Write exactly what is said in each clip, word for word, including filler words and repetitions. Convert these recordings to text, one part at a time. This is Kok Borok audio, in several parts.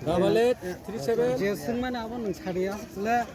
Double eight three seven. Je swngmani abo nwng sadiya le.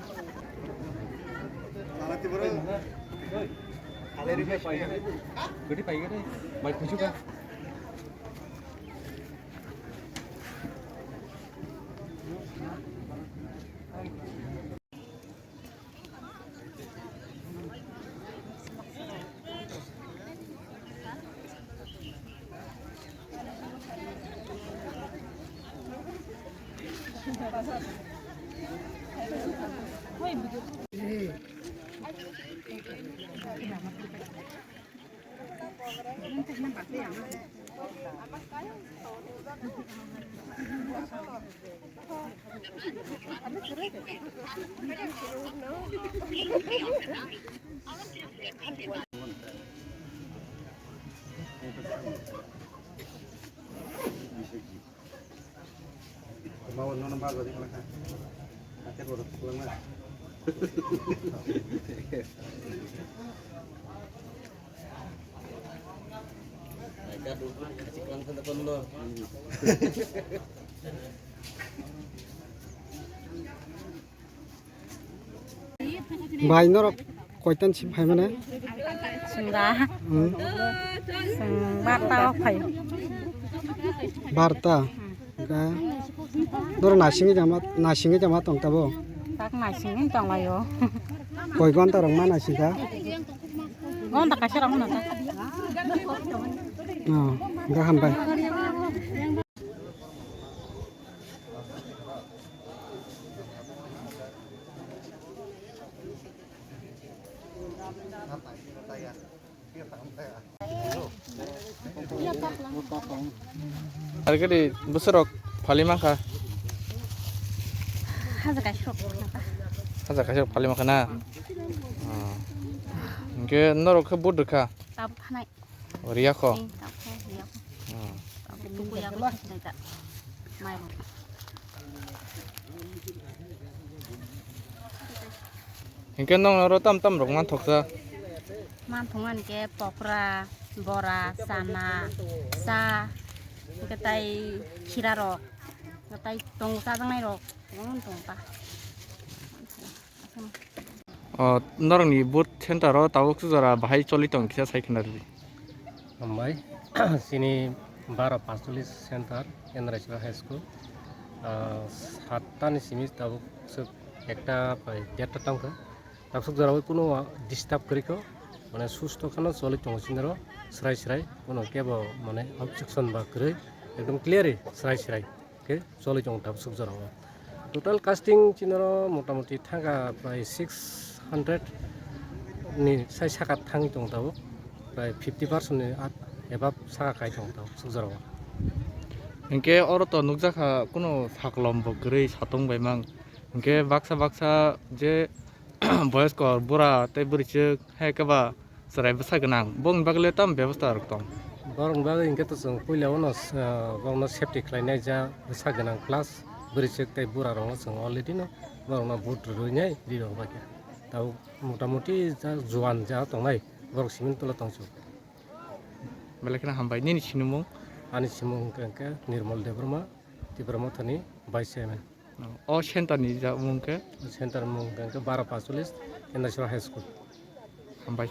Bai, norok koitan si phai mane? Chwng da. Hmm. Chwng barta o phai. Barta. Hmm. Ga. Norok nasingwi jama, nasingwi jama tong tabo? Tak nasingwi tong laio. Koi gonta rok ma nasing kha? Gonta kaisa rok no ta. Oh, ga hambai. Ar kadi bwswrok phali mankha? Haja kaisa rok phali mankha. Haja kaisa rok phali mankha na? Hmm. Ah. Hwnkhe norok khe vote rwkha? Tabuk thanai. Riya kho? Tei tabuk khe riya kho. Hmm. Tabuk tuku ya kho sinai ta. Mai bo. Hinkhe nokno oro tam tam rok manthoksa? Manthok mani khe pokra, bora, chana, cha, hinkhe tai khira rok, tai tongo chajaknai rok, kwbangma tongo ta. O norokni booth center o tabuk jora bahai choli tong kisa sai khna rwdi. Hambai, chini baro paanchchollish center, Kendra Iswar High School. Ah, satta ni simi tabuk swk ekta bai derta tongkha. Tabuk swk jora o kuno disturb kwrwi kho, mane susto kheno choli tongo chini oro, srai srai, kuno kebo mane objection ba kwrwi, ekdom clearly srai srai khe choli tongo tabuk swk jora o. Total casting chini oro motamoti thangkha prai six hundred ni sai saka thangwi tongo tabuk, prai fifty percent ni at-, above saka kai tongo tabuk swk jora o. Hinkhe oro to nukjakha kuno saklom bo kwrwi satung bai mang, hinkhe baksa baksa je boyosko bura tei bwrwichwk hai khe ba chwrai bwsa gwnang, bongni bagwi le tamo bebosta rok tong? Borokni bagwi hinkhe to chwng puila uno, ah, borokno safety khlainai ja bwsa gwnang plus bwrwichwk tei bura rokno chwng already no borokno vote rwinai ri rok bai khe. Tabuk motamoti ja juan ja tongnai borok simi tola tongsu. Belai kheno hambai. Nini sinimung? Ani simung hwnkhe, hwnkhe Nirmal Debbarma, Tipra Mothani Vice Chairman. O center ni ja mung khe? Center mung hwnkhe baro paanchchollish, Kendra Iswar High School. Hambai.